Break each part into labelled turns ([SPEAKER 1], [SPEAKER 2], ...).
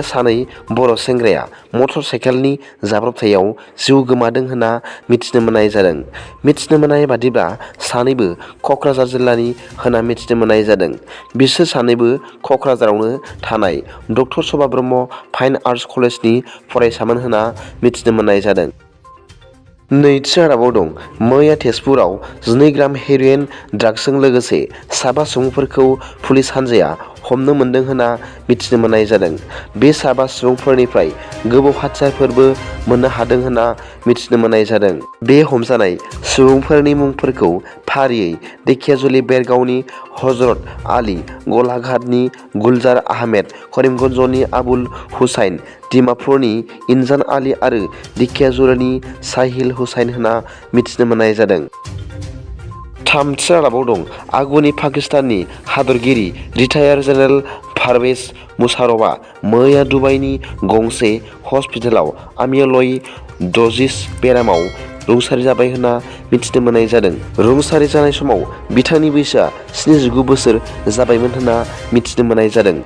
[SPEAKER 1] सानै बर' सेंग्राया मटर साइकेलनि जाब्रबथायाव जिउ गोमादों होनना मिथिनो मोननाय जादों। मिथिनो मोननाय बादिब्ला सानैबो क'क्राझार जिल्लानि होनना मिथिनो मोननाय जादों। बिसोर सानैबो क'क्राझारावनो थानाय डक्टर सभा ब्रह्म फाइन आर्ट्स कलेजनि फरायसामोन होनना मिथिनो मोननाय जादों। नैथि रादाबाव दं मैया तेजपुराव 12 ग्राम हेर'इन ड्राग्सजों लोगोसे 7 सुबुंफोरखौ पुलिस हान्जाया हमनो मोनदों होनना मिथिनो मोननाय जादों। बे 7 सुबुंफोरनिफ्राय गोबाव हाथियारफोरबो मोननो हादों होनना मिथिनो मोननाय जादों। बे हमजानाय सुबुंफोरनि मुंफोरखौ फारियै धेकियाजुलि बेरगावनि हजरत आली, गलाघाटनि गुलजार आहमेद, करिमगन्जनि आबुल हुसाइन, डिमापुरनि इनजान आली आरो धेकियाजुलिनि साहिल हुसाइन होनना मिथिनो मोननाय जादों। थामथि रादाबाव दं आगुनि पाकिस्ताननि हादरगिरि रिटायार जेनेरेल पारवेज मुशारफआ मैया दुबाइनि गंसे हस्पिटालाव आमिय'लइड'जिस बेरामाव रुंसारि जाबाय होनना मिथिनो मोननाय जादों। रुंसारि जानाय समाव बिथांनि बैसोआ 79 बोसोर जाबायमोन होनना मिथिनो मोननाय जादों।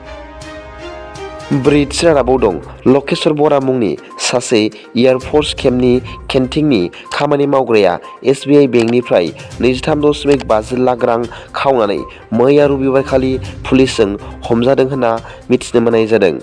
[SPEAKER 1] ब्रैथि रादाबाव दं लकेश्वर बरा मुंनि सासे एयारफर्स केन्टिंनि खामानि मावग्राया SBI बेंकनिफ्राय 23.5 लाख रां खावनानै मैया रबिबारखालि पुलिसजों हमजादों होनना मिथिनो मोननाय जादों।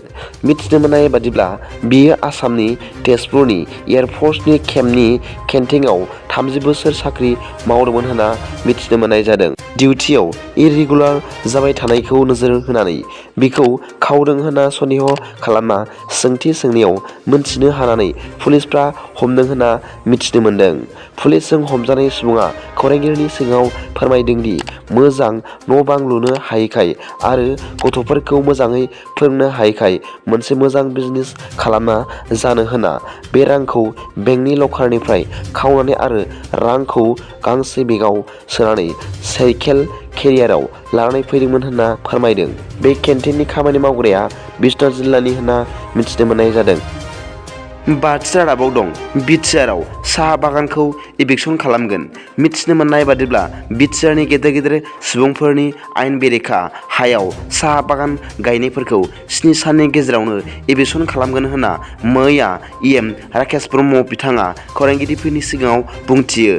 [SPEAKER 1] मिथिनो मोननाय बादिब्ला बियो आसामनि तेजपुरनि एयारफर्सनि केम्पनि केन्टिंआव 30 बोसोर साख्रि मावदोंमोन होनना मिथिनो मोननाय जादों। डिउटियाव इरेगुलार जाबाय थानायखौ नोजोर होनानै बिखौ खावदों होनना सन्देह खालामना सोंथि सोंनायाव मोनथिनो हानानै पुलिसफ्रा हमदों होनना मिथिनो मोनदों। पुलिसजों हमजानाय सुबुङा खौरांगिरिनि सिगाङाव फोरमायदों दि मोजां न'-बां लुनो हायैखाय आरो गथ'फोरखौ मोजाङै फोरोंनो हायैखाय मोनसे मोजां बिजनेस खालामना जानो होना बे रांखौ बेंकनि लकारनिफ्राय खावनानै आरो रांखौ गांसे बेगाव सोनानै साइकेल केरियाराव लानानै फैदोंमोन होनना फोरमायदों। बे केन्टिननि खामानि मावग्राया बिश्वनाथ जिल्लानि होनना मिथिनो मोननाय जादों। बाथि रादाबाव दं BTRआव साहा बागानखौ इभिक्सन खालामगोन। मिथिनो मोननाय बादिब्ला BTRनि गेदेर गेदेर सुबुंफोरनि आयेन बेरेखा हायाव साहा बागान गायनायफोरखौ 7 साननि गेजेरावनो इभिक्सन खालामगोन होनना मैया राकेश ब्रह्म बिथाङा खौरांगिरिफोरनि सिगाङाव बुंथियो।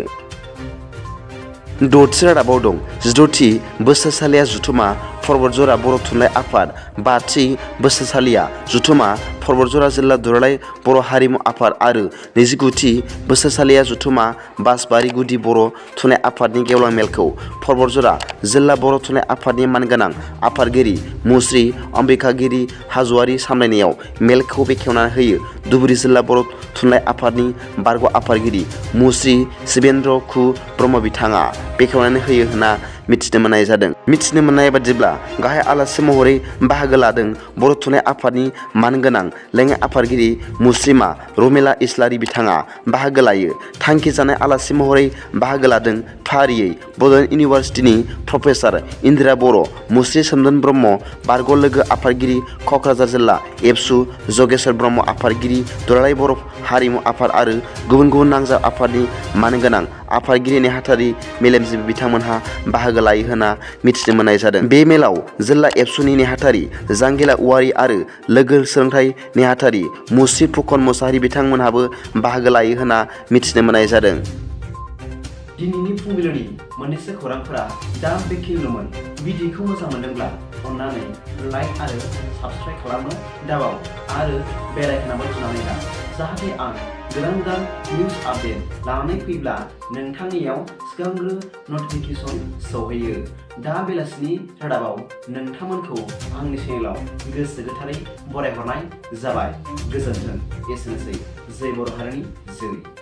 [SPEAKER 1] द'थि रादाबाव दं 16थि बोसोरसालिया जथुमा परबतजरा बर' थुनलाइ आफाद, 5थि बोसोरसालिया जथुमा परबतजरा जिल्ला दुलाराय बर' हारिमु आफाद आरो 29थि बोसोरसालिया जथुमा बासबारि गुदि बर' थुनलाइ आफादनि गेवलां मेलखौ परबतजरा जिल्ला बर' थुनलाइ आफादनि मानगोनां आफादगिरि मुस्रि अम्बिकागिरि हाज'वारि सामलायनायाव मेलखौ बेखेवना होयो धुबुरी जिल्ला बर' थुनलाइ आफादनि बारग' आफादगिरि मुस्रि शिबेन्द्र खु ब्रह्म बिथाङा बेखेवनानै होयो होनना मिथिनो मोननाय जादों। मिथिनो मोननाय बादिब्ला गाहाय आलासि महरै बाहागो लादों बर' थुनलाइ आफादनि मानगोनां लेङाइ आफादगिरि मुस्रिमा रमिला इस्लारि बिथाङा बाहागो लायो। थांखि जानाय आलासि महरै बाहागो लादों फारियै बड'लेण्ड इउनिभार्सिटिनि प्रफेसार इन्दिरा बर', मुस्रि सोमदोन ब्रह्म बारग' लोगो आफादगिरि क'क्राझार जिल्ला एबसु, जगेश्वर ब्रह्म आफादगिरि दुलाराय बर' हारिमु आफाद आरो गुबुन गुबुन नांजाब आफादनि मानगोनां आफादगिरि नेहाथारि मेलेमजिबि बिथांमोनहा बाहागो लायो होनना मिथिनो मोननाय जादों। बे मेलाव जिल्ला एबसुनि नेहाथारि जांगिला औवारि आरो लोगो सोलोंथाइ नेहाथारि मुस्रि फुकन मोसाहारि बिथांमोनहाबो बाहागो लायो होनना मिथिनो मोननाय जादों।
[SPEAKER 2] दिनैनि फुंबिलिनि मोननैसो खौरांफोरा दा बेखिनिल'मोन। भिडिअखौ मोजां मोनदोंब्ला अन्नानै लाइक आरो साबस्क्राइब खालामनो दाबाव आरो बेल आइकनआवबो थुनानै ला जाहाथे आं गोदान गोदान निउज आपडेट लानानै फैब्ला नोंथांनियाव सिगांग्रो नटिफिकेसन सौहैयो। दा बेलासिनि रादाबाव नोंथांमोनखौ आंनि चेनेलाव गोसो गोथारै बरायहरनाय जाबाय। गोजोन्थों। एसेनोसै। जय बर' हारिनि जय।